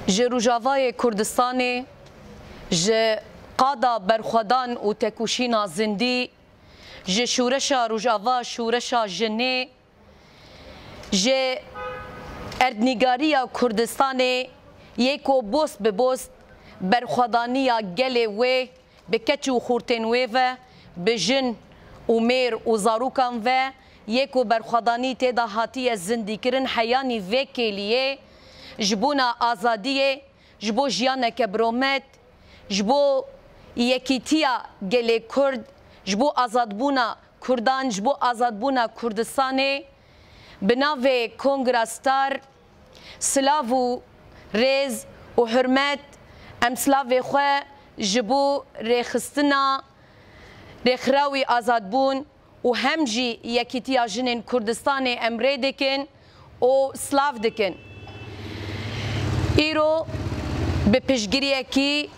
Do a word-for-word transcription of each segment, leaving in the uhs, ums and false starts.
Ji Rojavayê Kurdistanê, ji qada berxwedan û tekoşîna zindî, ji şûreşa Rojava, şûreşa jinê, ji erdnîgariya Kurdistanê yê ku bost bi bost berxwedaniya gelê wê bi keç û xortên wê ve, bi jin û mêr û zarokan ve yê ku berxwedanî tê de hatiye zindîkirin, heyanî vê kêliyê ji bona azadiyê, ji bo jiyaneke biromet, ji bo yekîtiya gelê Kurd, ji bo azadbûna Kurdan, ji bo azadbûna Kurdistanê, bi navê Kongra Star, silav û rêz û hurmet, em silavê xwe ji bo rêxistina Rêxirawî Azadbûn û hem jî Yekîtiya Jinên Kurdistanê em rê dikin û silav dikin. Îro bi piştgiriyekî,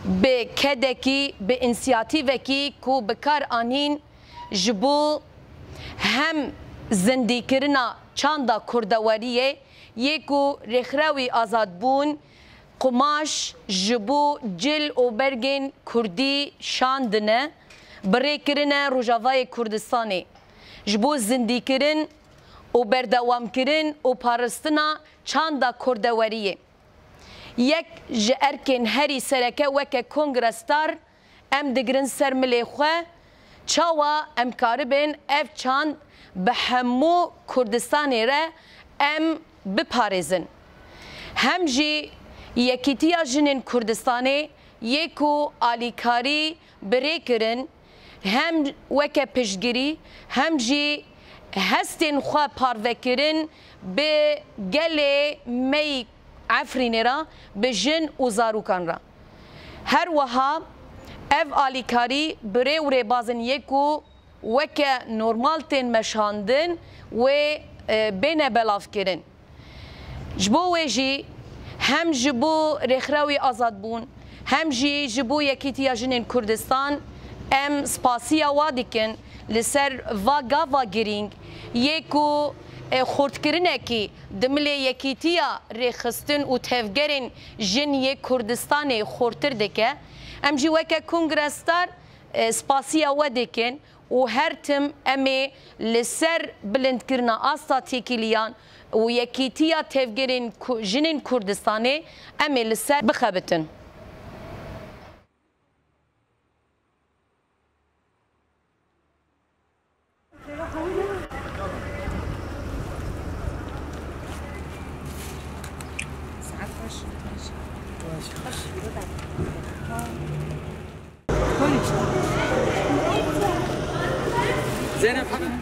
bi kedekî, bi însiyatîvekî ku bi kar anîn ji bo hem zindîkirina çanda kurdeweriyê yê ku Rêxirawî Azadbûn qumaş ji bo cil û bergên kurdî şandine, bi rê kirine Rojavayê Kurdistanê ji bo zindîkirin û berdewamkirin û parastina çanda kurdeweriyê. Yek ji erkên herî sereke weke Kongra Star em digirin ser milê xwe, çawa em karibin ev çand bi hemû Kurdistanê re em biparêzin. Hem jî Yekîtiya Jinên Kurdistanê yê ku alîkarî bi rê kirin, hem weke piştgirî, hem jî hestên xwe parvekirin bi gelê me yî Efrînê re, bi jin û zarokan re. Her wiha ev alîkarî bi rê û rêbazên yê ku weke normal tên meşandin wê, e, bêne belavkirin. Ji bo wê jî hem ji bo Rêxirawî Azadbûn, hem jî ji bo Yekîtiya Jinên Kurdistan em spasiya wa dikin li ser va gava girîng yê ku, e, xurtkirinekî di milê yekîtiya rêxistin û tevgerên jin yê Kurdistanê xurtir dike. Em jî weke Kongra Star, e, spasiya we dikin û her tim em ê li ser bilindkirina asta têkiliyan û yekîtiya tevgerên ku-, jinên Kurdistanê em ê li ser bixebitin. Zeynep, hemen.